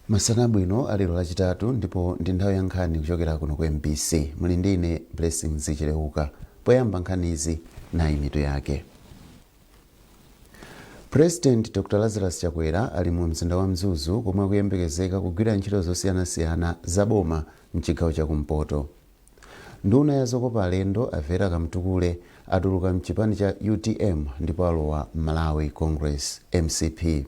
Masana abwino alero Lachitatu, ndipo ndi nthawi ya nkhani kuchokera kuno ku MBC. Muli ndi ine Blessings Chileuka. Poyamba nkhanizi, nayi mitu yake. President Dr Lazarus Chakwera ali mu mzinda wa Mzuzu komwe akuyembekezeka kugwira ntchito zosiyanasiyana za boma mchigawo chakumpoto. Nduna ya zokopa alendo a Vera Kamtukule atuluka mchipani cha UTM ndipo alowa Malawi Congress, MCP.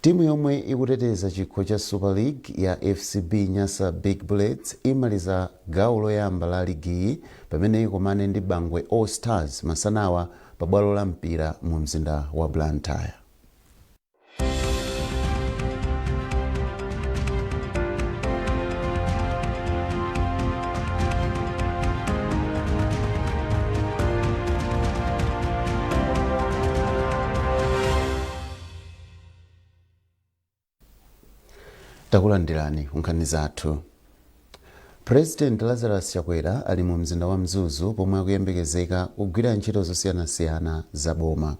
Timu yomwe ikuteteza chikho cha Super League ya FCB Nyasa Big Bullets imaliza gawo loyamba la ligiyi pamene ikomane ndi Bangwe All Stars masanawa pa bwalo la Mpira mu mzinda wa Blantyre. Takulandirani ku nkhani zathu. President Lazarus Chakwera ali mu mzinda wa Mzuzu pomwe akuyembekezeka kugwira ntchito zosiyanasiyana za boma.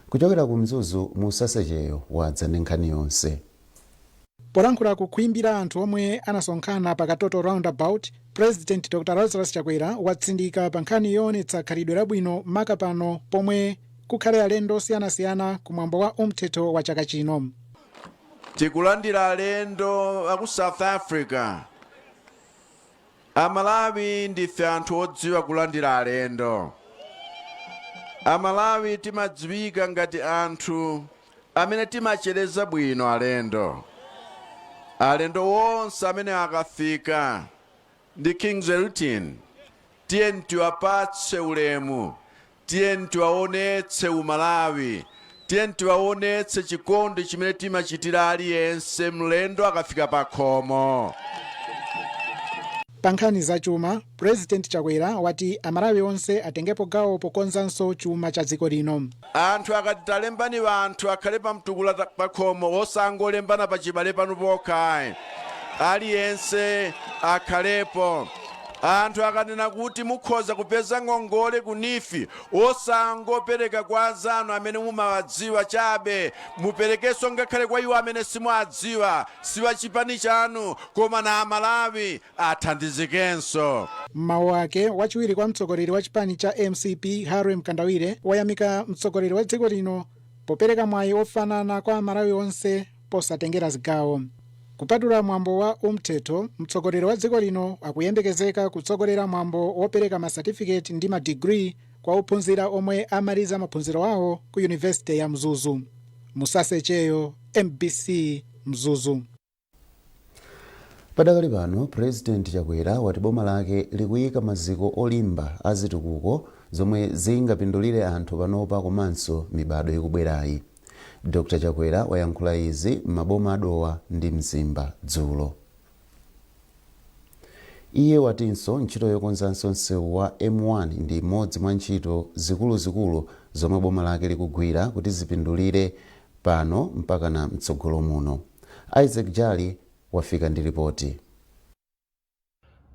Kuchokera ku Mzuzu, Musa Secheyo wadza ndi nkhani yonse. Polankhula ku khwimbi la anthu omwe anasonkhana pa Katoto Roundabout, President Dr Lazarus Chakwera watsindika pa nkhani yoonetsa khalidwe labwino maka pano pomwe kukhale alendo osiyanasiyana ku mwambo wa umthetho wa chaka chino. Tikulandira alendo aku South Africa. Amalawi ndife anthu odziwa kulandira alendo. Amalawi timadziwika ngati anthu amene timachereza bwino alendo. Alendo onse amene akafika ndi King Zwelithini, tiyeni tiwapatse ulemu, tiyeni tiwaonetse Umalawi, tiyeni tiwaonetse chikondi chimene timachitira aliyense mlendo akafika pakhomo. Pa nkhani za chuma, President Chakwera wati Amalawi onse atengepo gawo pokonzanso chuma cha dziko lino. Anthu akati talembani anthu akhale pa mtukula pakhomo, osangolembana pa chibale panu pokha ayi, aliyense akhalepo. Anthu akanena kuti mukhoza kupeza ngongole ku NEEF, osangopereka kwa anzanu amene mumawadziwa chabe, muperekenso ngakhale kwa iwo amene simuwadziwa, si wa chipani chanu, koma na Amalawi athandizikenso. M'mawu ake, wachiwiri kwa mtsogoleri wa chipani cha MCP Harry Mkandawire wayamika mtsogoleri wa dziko lino popereka mwayi ofanana kwa Amalawi onse posatengera zigawo. Kupatula mwambo wa umthetho, mtsogoleri wa dziko lino akuyembekezeka kutsogolera mwambo wopereka masatifiketi ndi madigiri kwa ophunzira omwe amaliza maphunziro awo ku Yunivesite ya Mzuzu. Musa Secheyo, MBC, Mzuzu. Padakali pano, President Chakwera wati boma lake likuyika maziko olimba a zitukuko zomwe zingapindulire anthu panopa komanso mibado ikubwerayi. Dr Chakwera wayankhula izi m'maboma a Dowa ndi Mzimba dzulo. Iye watinso ntchito yokonzanso msewu wa M1 ndi imodzi mwa ntchito zikuluzikulu zomwe boma lake likugwira kuti zipindulire pano mpakana mtsogolo muno. Isaac Jali wafika ndi ripoti.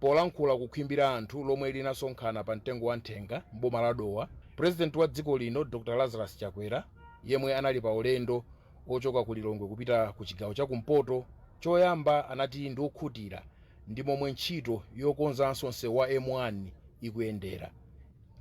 Polankhula ku khwimbi la anthu lomwe linasonkhana pa mtengo wa nthenga m'boma la Dowa, President wa dziko lino Dr Lazarus Chakwera, yemwe anali pa ulendo ochoka ku Lilongwe kupita ku chigawo cha kumpoto, choyamba anati ndi okhutira ndi momwe ntchito yokonzanso msewu wa M1 ikuyendera.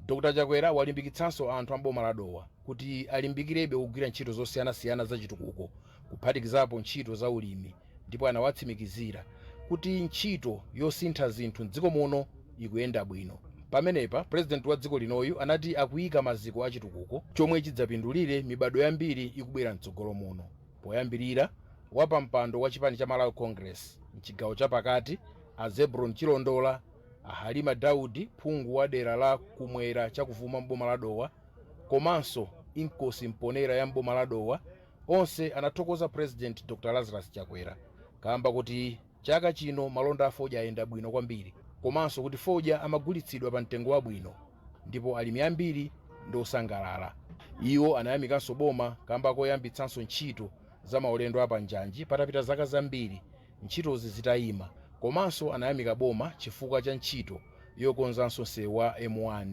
Dr Chakwera walimbikitsanso anthu a m'boma la Dowa kuti alimbikirebe kugwira ntchito zosiyanasiyana za chitukuko, kuphatikizapo ntchito za ulimi, ndipo anawatsimikizira kuti ntchito yosintha zinthu m'dziko muno ikuyenda bwino. Pamenepa President wa dziko linoyu anati akuyika maziko a chitukuko chomwe chidzapindulire mibado yambiri ikubwera mtsogolo muno. Poyambirira, wapampando wa chipani cha Malawi Congress mchigawo chapakati a Zebron Chilondola, a Halima Daudi, phungu wa dera la kumwera chakuvuma m'boma la Dowa, komanso Inkosi Mponera ya m'boma la Dowa, onse anathokoza President Dr Lazarus Chakwera kamba kuti chaka chino malonda a fodya ayenda bwino kwambiri, komanso kuti fodya amagulitsidwa pa mtengo wabwino ndipo alimi ambiri ndi osangalala. Iwo anayamikanso boma kamba koyambitsanso ntchito za maulendo apanjanji patapita zaka zambiri ntchitozi zitayima, komanso anayamika boma chifukwa cha ntchito yokonzanso msewu wa M1.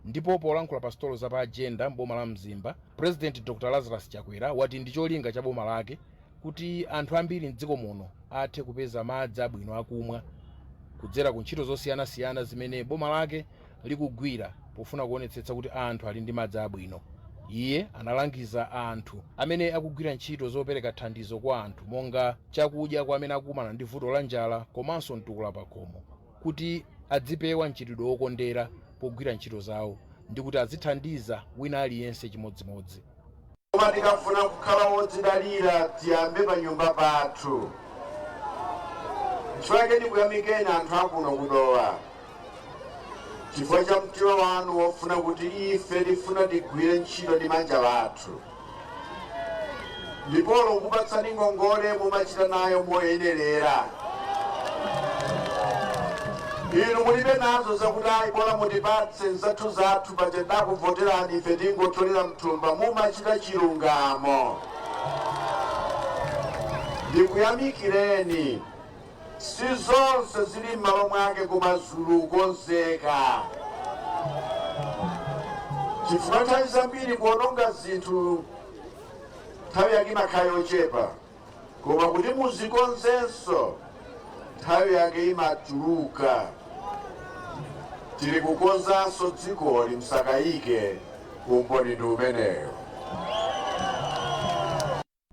Ndipo polankhula pa sitolo za pa Agenda m'boma la Mzimba, President Dr Lazarus Chakwera wati ndi cholinga cha boma lake Kuti anthu ambiri mdziko muno athe kupeza madzi abwino akumwa kudzera ku ntchito zosiyanasiyana zimene boma lake likugwira pofuna kuonetsetsa kuti anthu ali ndi madzi abwino. Iye analangiza anthu amene akugwira ntchito zopereka thandizo kwa anthu, monga chakudya kwa amene akukumana ndi vuto la njala komanso mtukula pakhomo, kuti adzipewa mchitidwe wokondera pogwira ntchito zawo ndi kuti azithandiza wina aliyense chimodzimodzi. Koma tikafuna kukhala wodzidalira, tiyambe pa nyumba pathu. Chifukwa ndikuyamikeni anthu akuno kuDowa chifukwa cha mtima wanu wofuna kuti ife tifuna tigwire ntchito ndi manja lathu, ndipolo kukupatsani ngongole mumachita nayo moyenerera. Inu mulibe nazo zakuti ayi, bola mutipatse nzathu zathu, paja tidakuvoterani, ife tingotolera mthumba. Mumachita chilungamo, ndikuyamikireni. Si zonse zili m'malo mwake, koma zikukonzeka, chifukwa nthawi zambiri kuononga zinthu nthawi yake imakhala yochepa, koma kuti muzikonzenso nthawi yake imachuluka. Tili kukonzanso dzikoli, msakayike, umboni ndi umeneyo.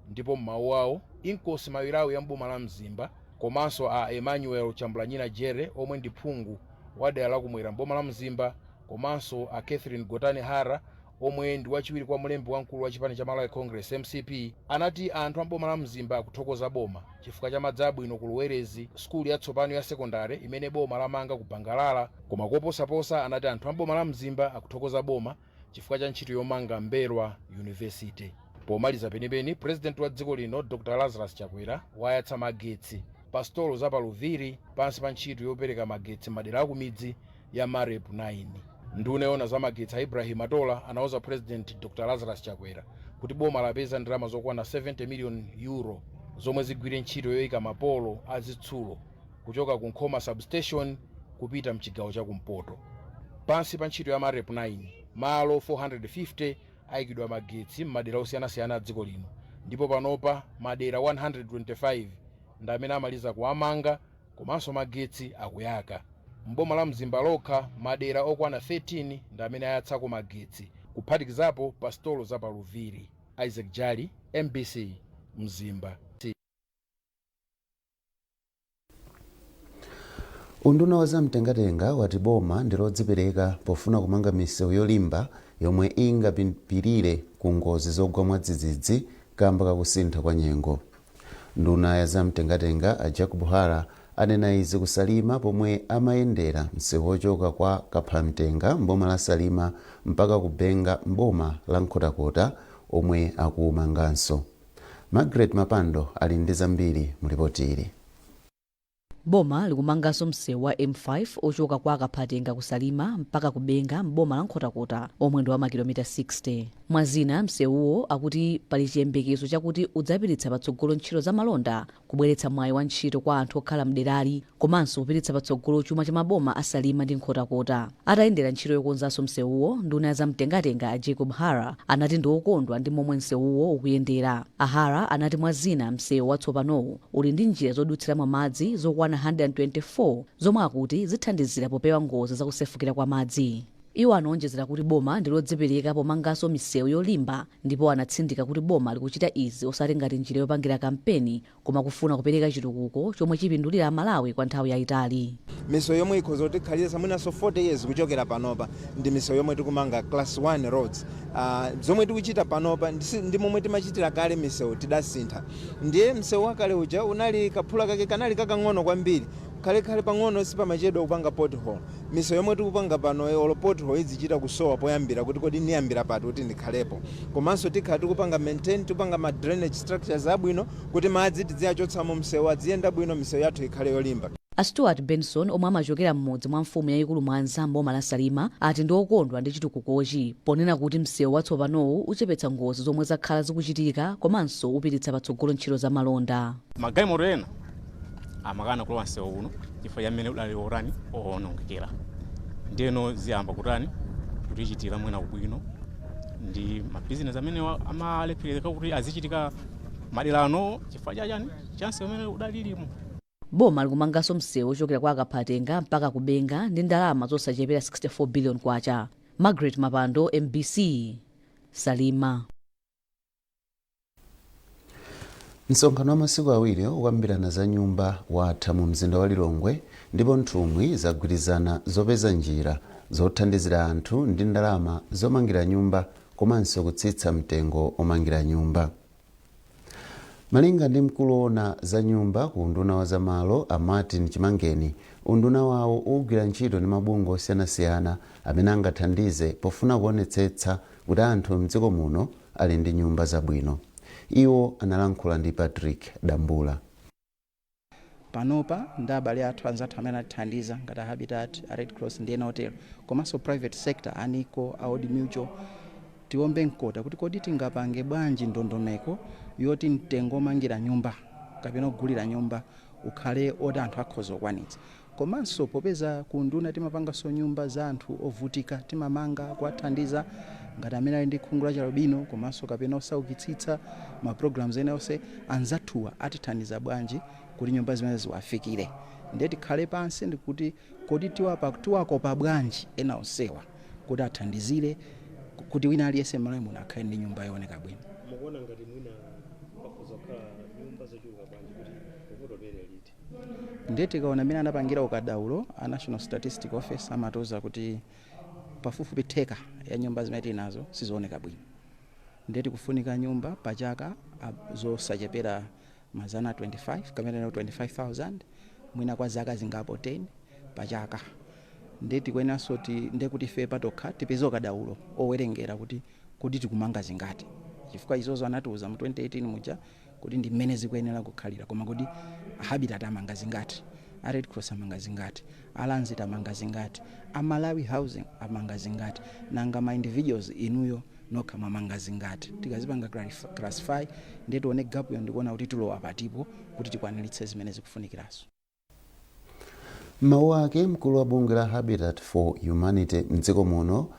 Ndipo m'mawu awo, Inkosi Mawirawi ya mboma la Mzimba komanso a Emmanuel Chambulanyina Jere, omwe ndi phungu wa dera lakumwera mboma la Mzimba, komanso a Catherine Gotani Hara, omwe ndi wachiwiri kwa mlembi wamkulu wa chipani cha Malawi Congress, MCP, anati anthu a mboma la Mzimba akuthokoza boma chifukwa cha madzi abwino ku Luwerezi, sukulu yatsopano ya sekondari imene boma lamanga ku Bangalala. Koma koposaposa, anati anthu a mboma la Mzimba akuthokoza boma chifukwa cha ntchito yomanga M'mbelwa University. Pomaliza penipeni, President wa dziko lino Dr Lazarus Chakwera wayatsa magetsi pa sitolo za Paluviri pansi pa ntchito yopereka magetsi madera akumidzi ya MAREP 9. Nduna yoona za magetsi a Ibrahim Atola anauza President Dr Lazarus Chakwera kuti boma lapeza ndalama zokwana 70 million euro zomwe zigwire ntchito yoyika mapolo azitsulo kuchoka ku Nkhoma Substation kupita mchigawo chakumpoto. Pansi pa ntchito ya MAREP 9, malo 450 ayikidwa magetsi m'madera osiyanasiyana a dziko lino, ndipo panopa madera 125 ndi amene amaliza kuwamanga komanso magetsi akuyaka. Mboma la Mzimba lokha, madera okwana 13 ndi amene ayatsako magetsi, kuphatikizapo pa sitolo za Paluviri. Isaac Jali, MBC, Mzimba. Unduna wa zamtengatenga wati boma ndi lodzipereka pofuna kumanga misewu yolimba yomwe ingapirire ku ngozi zogwa mwadzidzidzi kamba kakusintha kwa nyengo. Nduna ya zamtengatenga a Jacob Hara anena izi kuSalima pomwe amayendera msewu wochoka kwa Kaphamtenga mboma la Salima mpaka kubenga mboma la Nkhotakota omwe akuumanganso. Margaret Mapando ali ndi zambiri mu ripoti ili. Boma likumanganso msewu wa M5 ochoka kwa Kaphatenga kuSalima mpaka kubenga mboma la Nkhotakota, omwe ndi wa makilomita 60. Mwazina, msewuwo akuti pali chiyembekezo chakuti udzapititsa patsogolo ntchito za malonda, kubweretsa mwayi wa ntchito kwa anthu okhala mderali, komanso kupititsa patsogolo chuma cha maboma a Salima ndi Nkhotakota. Atayendera ntchito yokonzanso msewuwo, nduna ya zamtengatenga a Jacob Hara anati ndi okondwa ndi momwe msewuwo ukuyendera. A Hara anati mwazina, msewu watsopanowu uli ndi njira zodutsiramo madzi zokwana 124 zomwe akuti zithandizira popewa ngozi zakusefukira kwa madzi. Iwo anaonjezera kuti boma ndi lodzipereka pomanganso misewu yolimba, ndipo anatsindika kuti boma likuchita izi osati ngati njira yopangira kampeni, koma kufuna kupereka chitukuko chomwe chipindulira Amalawi kwa nthawi yayitali. Misewu yomwe ikhoza kutikhalira mwinanso 40 years kuchokera panopa ndi misewu yomwe tikumanga, class 1 roads. Zomwe tikuchita panopa ndi momwe timachitira kale misewu tidasintha. Ndiye msewu wakale uja unali kaphula kake kanali kakang'ono kwambiri, khalekhale pang'ono sipamachedwa kupanga pothole. Misewu yomwe tikupanga pano, olo pothole izichita kusowa poyambira kuti kodi niyambira pati kuti ndikhalepo. Komanso tikhala tikupanga maintain, tikupanga ma drainage structures abwino kuti madzi tidziyachotsamo, msewu adziyenda bwino, misewu yathu ikhale yolimba. A Stuart Benson, omwe amachokera m'mudzi mwa mfumu yayikulu Mwanza mboma la Salima, ati ndi okondwa ndi chitukukochi, ponena kuti msewu watsopanowu uchepetsa ngozi zomwe zakhala zikuchitika komanso upititsa patsogolo ntchito za malonda. Magalimoto ena amakana kulowa msewu uno chifukwa cha mmene udali otani, owonongekera. Ndiyeno ziyamba kutani, kutichitira mwina ubwino ndi mabizinesi amene amalephereka kuti azichitika. Madera ano chifukwa chachani cha msewu umene udalilimo. Boma likumanganso msewu ochokera kwa Akaphatenga mpaka kuBenga ndi ndalama zosachepera 64 billion kwacha. Margaret Mapando, MBC, Salima. Msonkhano wa masiku 2 okambirana za nyumba watha mu mzinda wa Lilongwe, ndipo nthumwi zagwirizana zopeza njira zothandizira anthu ndi ndalama zomangira nyumba komanso kutsitsa mtengo omangira nyumba. Malinga ndi mkulu woona za nyumba ku unduna wa zamalo, a Martin Chimangeni, unduna wawo ukugwira ntchito ndi mabungwe osiyanasiyana amene angathandize pofuna kuonetsetsa kuti anthu mdziko muno ali ndi nyumba zabwino. Iwo analankhula ndi Patrick Dambula. Panopa ndi abale athu, anzathu amene atithandiza ngati a Habitat, a Red Cross ndi ena otero, komanso private sector, a NICO, a Old Mutual, tiombe mkota kuti kodi tingapange bwanji ndondomeko yoti mtengo omangira nyumba kapena kugulira nyumba ukhale oti anthu akhoza kukwanitsa. Komanso popeza ku nduna timapanganso nyumba za anthu ovutika, timamanga kuwathandiza ngati amene ali ndi khungu la chialubino komanso kapena osaukitsitsa, ma programs ena onse, anzathuwa atithandiza bwanji kuti nyumba zimene ziwafikire? Ndiye tikhale pansi ndikuti kodi tiwakopa bwanji ena onsewa kuti athandizire kuti wina aliyense m'Malawi muno akhale ndi nyumba yooneka bwino. Mukuona ngati mwina pakhoza kukhala nyumba zochuluka bwanji kuti vuto lere liti? Ndiye tikaona amene anapangira ukadaulo a National Statistic Office, amatiuza kuti pafupifupi theka ya nyumba zimene tili nazo sizooneka bwino. Ndiye tikufunika nyumba pachaka zosachepera mazana 25 kapena 25,000, mwina kwa zaka zingapo 10 pachaka. Ndiye tikuyeneranso ndiye kuti ife patokha tipeze ukadaulo owerengera kuti kodi tikumanga zingati, chifukwa izozo anatiuza mu 2018 muja kuti ndi mmene zikuyenera kukhalira. Koma kodi Habitat amanga zingati? A Red Cross amanga zingati? A Lanzit amanga zingati? A Malawi Housing amanga zingati? Nanga ma individuals, inuyo nokha mwamanga zingati? Tikazipanga classify, ndiye tione gap yo ndikuona kuti tilowa patipo kuti tikwaniritse zimene zikufunikirazo. Mawu ake, mkulu wa bungwe la Habitat for Humanity mdziko muno,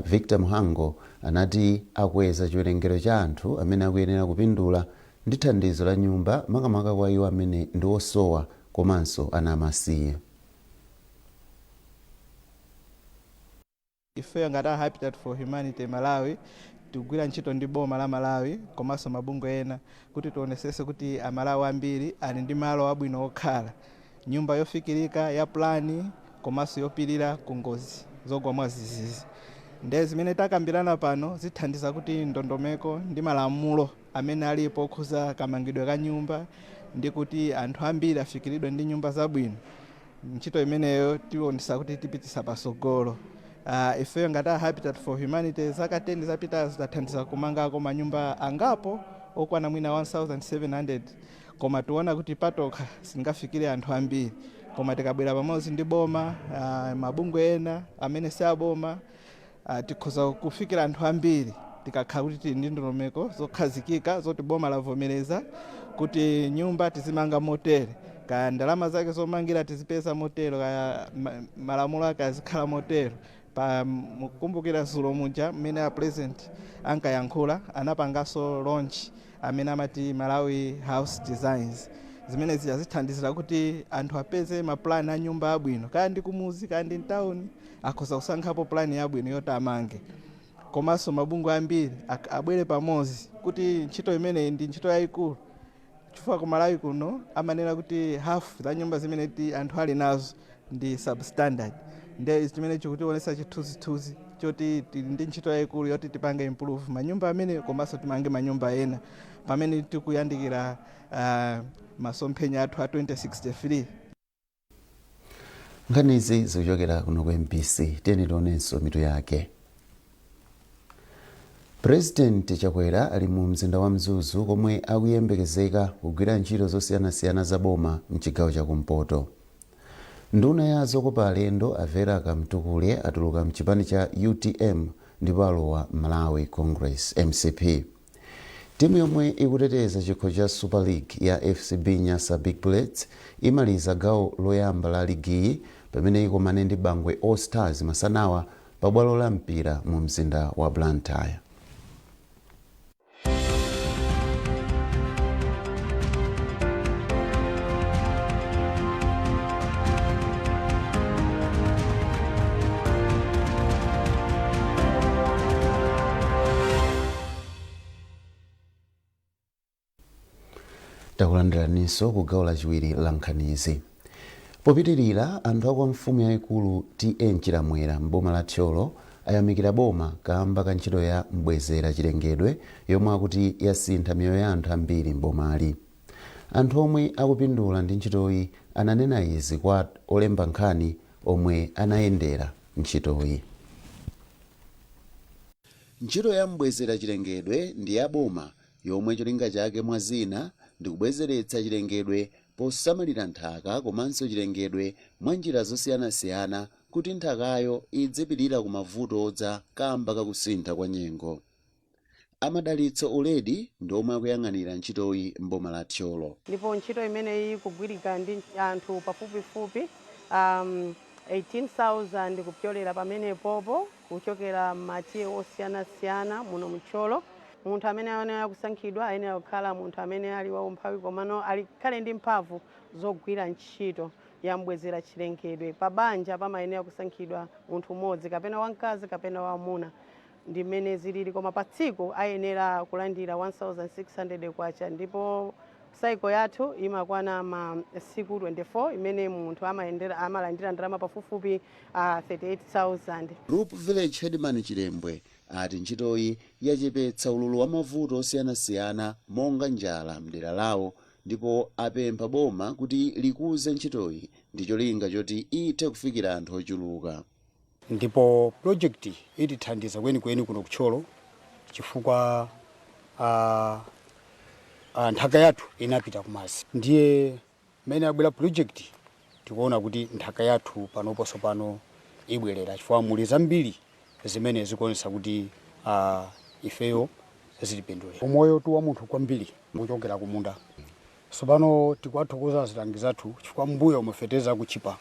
Victor Muhango, anati akweza chiwerengero cha anthu amene akuyenera kupindula ndi thandizo la nyumba, makamaka kwa iwo amene ndi osowa komanso ana amasiye. Ifeyo ngati a Habitat for Humanity Malawi tikugwira ntchito ndi boma la Malawi komanso mabungwe ena kuti tionesese kuti Amalawi ambiri ali ndi malo abwino okhala, nyumba yofikirika ya plani komanso yopirira ku ngozi zogwa mwadzidzidzi. Nde zimene takambirana pano zithandiza kuti ndondomeko ndi malamulo amene alipo okhuza kamangidwe ka nyumba ndi kuti anthu ambiri afikiridwe ndi nyumba zabwino, ntchito imeneyo tionesa kuti tipitisa pasogolo. Ifeyo ngati a Habitat for Humanity, zaka 10 zapitazo tathandiza kumangako manyumba angapo okwana mwina 1700, koma tiona kuti patokha singafikire anthu ambiri. Koma tikabwera pamodzi ndi boma, mabungwe ena amene si aboma, tikhoza kufikira anthu ambiri tikakhala kuti tili ndi ndondomeko zokhazikika zoti boma lavomereza kuti nyumba tizimanga motere, kaya ndalama zake zomangira tizipeza motero, kaya malamulo ake azikhala motero. Pa mukumbukira zulo muja mmene a President ankayankhula, anapanganso launch amene amati Malawi House Designs, zimene zija zithandizira kuti anthu apeze mapulani a nyumba abwino, kaya ndi kumuzi kaya ndi mtawuni, akhoza kusankhapo plani yabwino yoti amange. Komanso mabungwe ambiri abwere pamodzi kuti ntchito imeneyi ndi ntchito yayikulu, chifukwa ku Malawi kuno amanena kuti half za nyumba zimene anthu ali nazo ndi substandard. Nde chimene chikutionetsa chithunzithunzi choti tili ndi ntchito yayikulu yoti tipange improve manyumba amene komanso timange manyumba ena pamene tikuyandikira masomphenya athu a 2063. Nkhanizi zikuchokera kuno ku MBC. Tiyeni tionenso mitu yake. Purezidenti Chakwera ali mu mzinda wa Mzuzu komwe akuyembekezeka kugwira ntchito zosiyanasiyana za boma mchigawo chakumpoto. Nduna ya zokopa alendo, a Vera Kamtukule, atuluka mchipani cha UTM ndipo alowa Malawi Congress, MCP. Timu yomwe ikuteteza chikho cha Super League ya FCB Nyasa Big Bullets imaliza gawo loyamba la ligiyi pamene ikomane ndi Bangwe All Stars masanawa pa bwalo la Mpira mu mzinda wa Blantyre. Takulandiraninso ku gawo lachiwiri la nkhanizi. Popitirira, anthu akwa mfumu yayikulu T/A Chilamwera m'boma la Thyolo ayamikira boma kamba ka ntchito ya mbwezera chilengedwe yomwe akuti yasintha miyoyo ya anthu ambiri m'bomali. Anthu omwe akupindula ndi ntchitoyi ananena izi kwa olemba nkhani omwe anayendera ntchitoyi. Ntchito ya mbwezera chilengedwe ndi ya boma yomwe cholinga chake mwa zina ndi kubwezeretsa chilengedwe posamalira nthaka komanso chilengedwe mwa njira zosiyanasiyana kuti nthakayo idzipirira ku mavuto odza kamba kakusintha kwa nyengo. Amadalitso Uledi ndi omwe akuyang'anira ntchitoyi m'boma la Thyolo. Ndipo ntchito imeneyi ikugwirika ndi anthu pafupifupi 18,000 kupyolera pamenepopo, kuchokera m'matiye osiyanasiyana muno mThyolo. Munthu amene ayenera kusankhidwa ayenera kukhala munthu amene ali waumphawi, komano alikhale ndi mphamvu zogwira ntchito yambwezera chilengedwe. Pa banja pamayenera kusankhidwa munthu mmodzi, kapena wamkazi kapena wamuna, ndi mmene zilili. Koma pa tsiku ayenera kulandira 1600 kwacha, ndipo cycle yathu imakwana masiku 24, imene munthu amalandira ndalama pafupifupi 38,000. Group Village Headman Chilembwe ati ntchitoyi yachepetsa ululu wa mavuto osiyanasiyana monga njala mdera lawo, ndipo apempha boma kuti likuze ntchitoyi ndi cholinga choti ithe kufikira anthu ochuluka. Ndipo project itithandiza kwenikweni kuno kuThyolo chifukwa nthaka yathu inapita kumazi. Ndiye mmene abwera project, tikuona kuti nthaka yathu panoponso pano ibwerera, chifukwa muli zambiri zimene zikuonesa kuti ifeyo zitipindulira. Umoyo tu wa munthu kwambiri kuchokera kumunda. Tsopano tikuwathokoza azilangizi athu chifukwa mbuyo mufetereza kuchipa,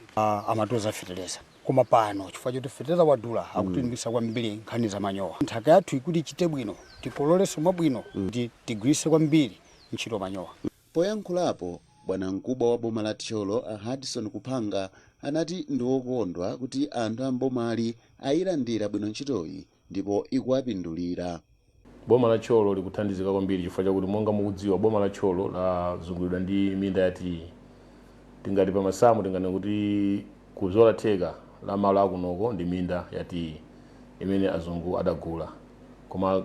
amatoza fetereza, koma pano chifukwa choti fetereza wadula, akutilimbikitsa kwambiri nkhani za manyowa. Nthaka yathu ikuti ichite bwino, tikololenso mwabwino, kuti tigwiritse kwambiri ntchito manyowa. Poyankhulapo, bwana mkubwa wa boma la Thyolo a Hudson Kuphanga anati ndi wokondwa kuti anthu a mbomali ayilandira bwino ntchitoyi ndipo ikuwapindulira. Boma la Thyolo likuthandizika kwambiri chifukwa chakuti, monga mukudziwa, boma la Thyolo lazungulidwa ndi minda ya tiyi. Tingati pamasamu tinganene kuti kuzola theka la malo akunoko ndi minda ya tiyi imene azungu adagula, koma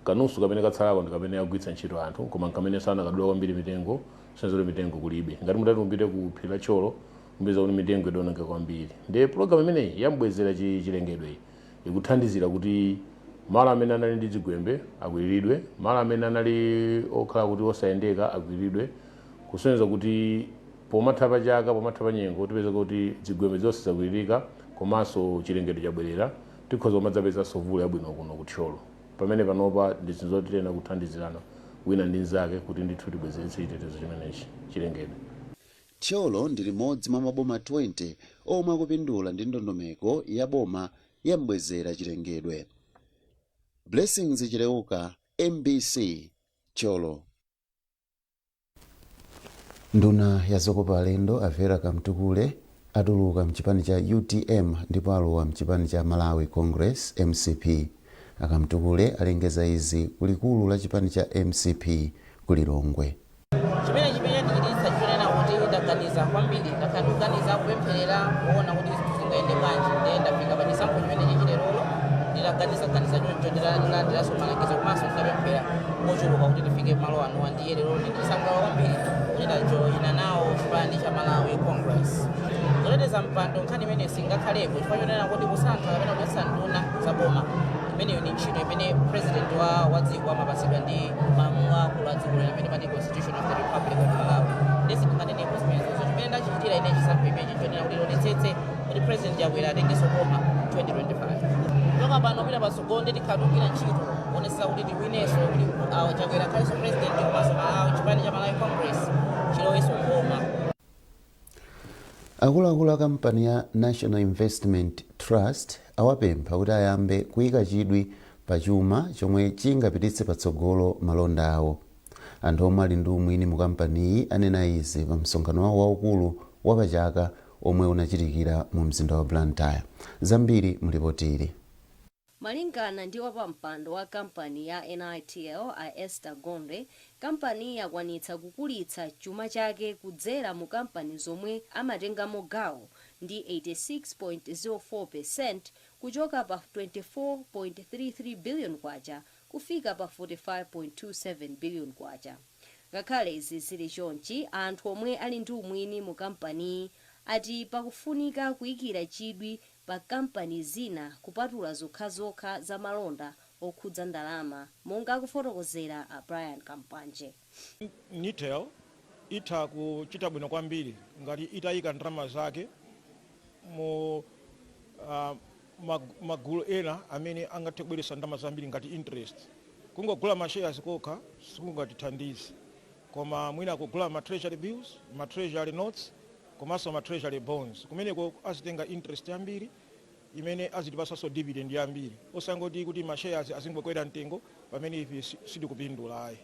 kanusu kamene katsalako ndi kamene agwiritsa ntchito anthu, koma nkamene sanakadula kwambiri mitengo. Senzero mitengo kulibe. Ngati mutati mupite ku phiri la Thyolo, mupeza kuti mitengo idawonongeka kwambiri. Ndiye pulogalamu imeneyi yambwezera chilengedwe ikuthandizira kuti malo amene anali ndi zigwembe akwiriridwe, malo amene anali okhala kuti osayendeka akwiriridwe, kusonyeza kuti pomatha pa chaka, pomatha pa nyengo, tipeza kuti zigwembe zonse zakwiririka komanso chilengedwe chabwerera. Tikhoza kumadzapezanso mvula yabwino kuno kuThyolo. Pamene panopa ndi zinthu zoti tiyena kuthandizirana wina ndi mnzake kuti ndithu tibwezeretse chitetezo chimenechi, chilengedwe. Thyolo ndi limodzi mwa maboma 20 omwe akupindula ndi ndondomeko ya boma yambwezera chilengedwe. Blessings Chileuka, MBC, Thyolo. Nduna ya zokopa alendo a Vera Kamtukule atuluka mchipani cha UTM ndipo alowa mchipani cha Malawi Congress, MCP. Akamtukule alengeza izi kulikulu la chipani cha MCP ku Lilongwe. Chimene ndichititsa chonena kuti ndaganiza kwambiri, ndakhala ndikuganiza, kupempherera, kuona kuti zinthu zingayende bwanji, ndiye ndafika pa chisankho chimenechi chilerolo. Nditaganizaganiza choncho, nditalandiranso malangizo komanso nditapemphera kochuluka kuti tifike malo anuwa, ndiye lero ndisangalala kwambiri kuti ndajoyina nawo chipani cha Malawi Congress. Zoteteza mpando, nkhani imene singakhalepo chifukwa chonena kuti kusankha kapena kudyetsa nduna za boma, imeneyo ndi ntchito imene president wa dziko amapatsidwa ndi malamulo akulu a dziko lino amene pati Constitution of the Republic of Malawi. Ndesi ndinganenepo zimenezozo. Chimene ndachichitira ine chisankho imenechi chonena kuti tionetsetse kuti President Chakwera atengenso boma 2025. Kuchoka pano kupita patsogolo, ndi tikhala tikugwira ntchito kuonetsetsa kuti tiwinenso, kuti Chakwera akhalenso president, komanso Malawi, chipani cha Malawi Congress chilowenso boma. Akuluakulu a kampani ya National Investment Trust awapempha kuti ayambe kuyika chidwi pa chuma chomwe chingapititse patsogolo malonda awo. Anthu omwe ali ndi umwini mu kampaniyi anena izi pa msonkhano wawo waukulu wapachaka omwe unachitikira mu mzinda wa Blantyre. Zambiri mulipotili. Malingana ndi wapampando wa kampani ya NITL a Esther Gondwe, Kampani yakwanitsa kukulitsa chuma chake kudzera mu kampani zomwe amatengamo gawo ndi 86.04% kuchoka pa 24.33 billion kwacha kufika pa 45.27 billion kwacha. Ngakhale izi zili chonchi, anthu omwe ali ndi umwini mu kampaniyi ati pakufunika kuyikira chidwi pa kampani zina kupatula zokhazokha za malonda okhudza ndalama, monga akufotokozera a Brian Kampanje. NITL itha kuchita bwino kwambiri ngati itayika ndalama zake mu magulu ena amene angathe kubweretsa ndalama zambiri ngati interest. Kungogula ma shares kokha sikungatithandize, koma mwina kugula ma treasury bills, ma treasury notes komanso ma treasury bonds, kumeneko azitenga interest yambiri imene azitipasanso dividend yambiri, osangoti kuti ma shares azingokwera mtengo pamene ife sitikupindula ayi.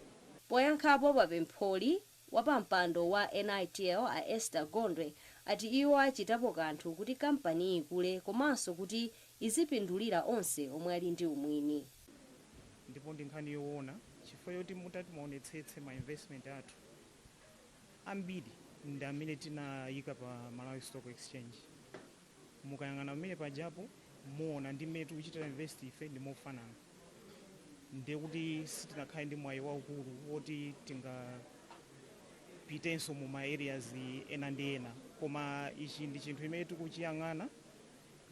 Poyankhapo papempholi, wapampando wa NITL a Esther Gondwe ati iwo achitapo kanthu kuti kampani ikule komanso kuti izipindulira onse omwe ali ndi umwini. Ndipo ndi nkhani yoona, chifukwa choti mutati muonetsetse ma investment athu ambiri ndi amene tinayika pa Malawi Stock Exchange. Mukayang'ana pamene pajapo, muona ndi mmene tikuchitira invest ife ndi mofanana. Ndiye kuti sitinakhale ndi mwayi waukulu woti tingapitenso mu ma areas ena ndi ena, koma ichi ndi chinthu imene tikuchiyang'ana.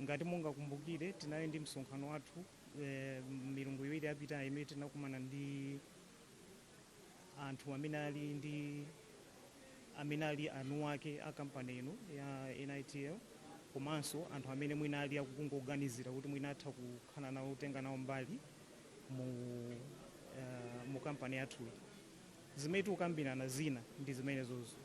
Ngati mungakumbukire, tinali ndi msonkhano wathu milungu 2 yapitayi imene tinakumana ndi anthu amene ali eni ake a kampani ino ya NITL, komanso anthu amene mwina ali akukungoganizira kuti mwina atha kukhala nawo, kutenga nawo mbali mu kampani yathuyi. Zimene tikukambirana zina ndi zimenezozo.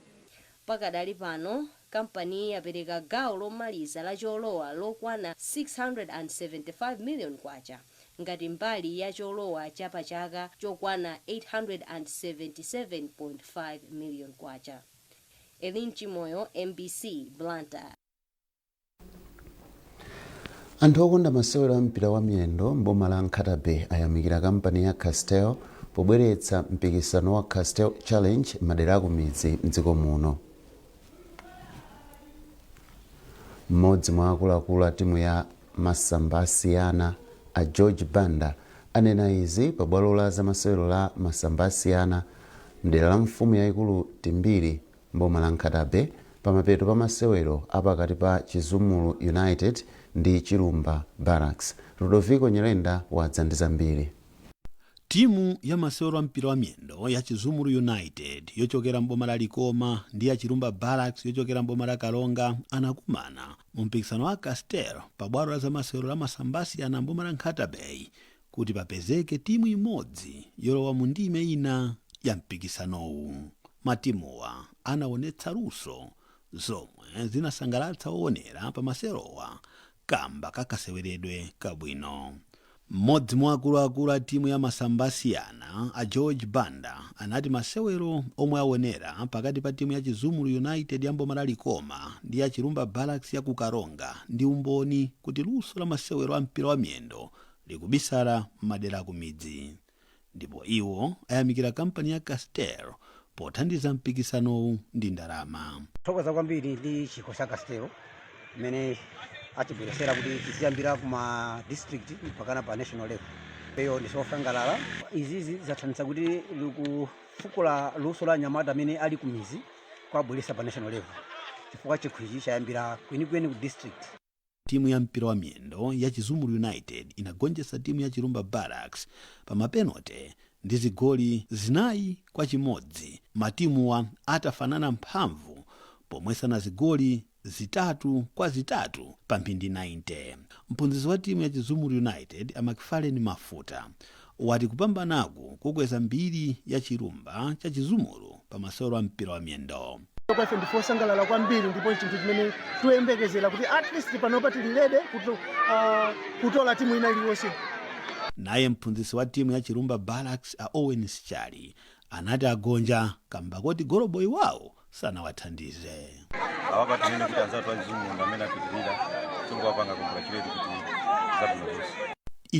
Pakadali pano, kampani yapereka gawo lomaliza la cholowa lokwana 675 million kwacha ngati mbali ya cholowa chapachaka chokwana 877.5 million kwacha. Elin Chimoyo, MBC, Blantyre. Anthu okonda masewero a mpira wa miyendo mboma la Nkhata Bay ayamikira kampani ya Castel pobweretsa mpikisano wa Castel Challenge madera akumidzi mdziko muno. Mmodzi mwa akuluakulu a timu ya Masamba Asiyana a George Banda anena izi pa bwalo la zamasewero la Masamba Asiyana mdera la mfumu yayikulu Timbiri mboma la Nkhata Bay pamapeto pa masewero apakati pa Chizumulu United ndi Chilumba Barracks. Ludovico Nyerenda wadza ndi zambiri. Timu ya masewero a mpira wa miyendo ya Chizumulu United yochokera mboma la Likoma ndi ya Chilumba Barracks yochokera mboma la Karonga anakumana mu mpikisano wa Castel pa bwalo la zamasewero la Masamba Asiyana mboma la Nkhata Bay kuti papezeke timu imodzi yolowa mu ndime ina ya mpikisanowu. Matimuwa anaonetsa luso zomwe zinasangalatsa oonera pa masewerowa kamba kakaseweredwe kabwino. Mmodzi mwa akuluakulu a timu ya Masamba Asiyana a George Banda anati masewero omwe aonera pakati pa timu ya Chizumulu United ya mboma la Likoma ndi ya Chilumba Barracks ya ku Karonga ndi umboni kuti luso la masewero a mpira wa miyendo likubisala m'madera akumidzi, ndipo iwo ayamikira kampani ya Castel pothandiza mpikisanowu ndi ndalama. Thokoza kwambiri ndi chikho cha Castel imene atibweresera kuti tiziyambira kuma district mpakana pa national level. Eyo ndisosangalala. Izizi zathandiza kuti likufukula luso la anyamata amene ali kumizi kuwabweresa pa national level, chifukwa chikho ichi chayambira kwenikweni ku district. Timu ya mpira wa miyendo ya Chizumulu United inagonjetsa timu ya Chilumba Barracks pa mapenote ndi zigoli 4-1, matimuwa atafanana mphamvu pomwesana zigoli 3-3 pa mphindi 90. Mphunzitsi wa timu ya Chizumulu United a Macfarlane Mafuta wati kupambanaku kukweza mbiri ya chilumba cha Chizumulu pa masewero a mpira wa miyendo. Kwa ife ndife osangalala kwambiri, ndipo chinthu chimene tikuyembekezera kuti at least panopa tili ready kutola timu ina iliyonse. Naye mphunzitsi wa timu ya Chilumba Barracks a Owen Schali anati agonja kamba koti goloboyi wawo sanawathandize. Awapa tinene kuti anzathu a Chizumulu amene apitirira, tingowapanga congratulate kuti zabwino zonse.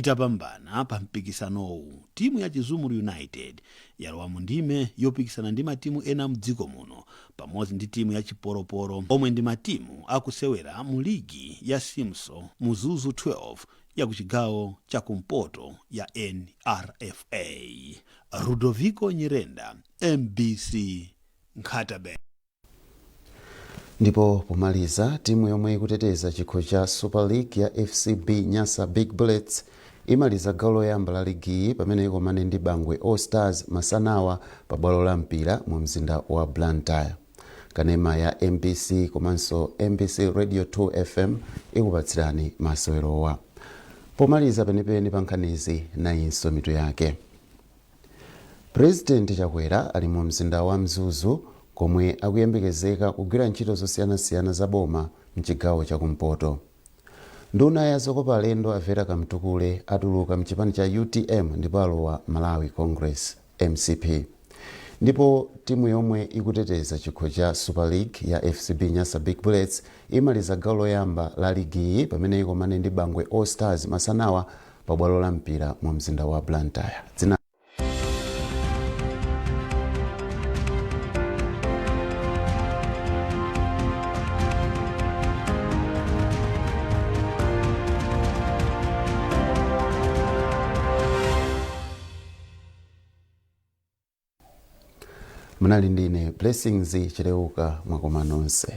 Itapambana pa mpikisanowu, timu ya Chizumulu United yalowa mu ndime yopikisana ndi matimu ena mdziko muno pamodzi ndi timu ya Chiporoporo, omwe ndi matimu akusewera mu ligi ya Simso Mzuzu 12 ya kuchigawo chakumpoto ya NRFA. Rudoviko Nyirenda, MBC, Nkhata Bay. Ndipo pomaliza, timu yomwe ikuteteza chikho cha Super League ya FCB Nyasa Big Bullets imaliza gawo loyamba la ligiyi pamene ikomane ndi Bangwe All Stars masanawa pa bwalo la Mpira mu mzinda wa Blantyre. Kanema ya MBC komanso MBC Radio 2 FM ikupatsirani masewerowa. Pomaliza penipeni pa nkhanizi, nayinso mitu yake. Purezidenti Chakwera ali mu mzinda wa Mzuzu komwe akuyembekezeka kugwira ntchito zosiyanasiyana za boma mchigawo chakumpoto. Nduna ya zokopa alendo a Vera Kamtukule atuluka mchipani cha UTM ndipo alowa Malawi Congress, MCP. Ndipo timu yomwe ikuteteza chikho cha Super League ya FCB Nyasa Big Bullets imaliza gawo loyamba la ligiyi pamene ikomane ndi Bangwe All Stars masanawa pa bwalo la Mpira mu mzinda wa Blantyre. Dzina munali ndine Blessings Chileuka. Mwakoma nonse.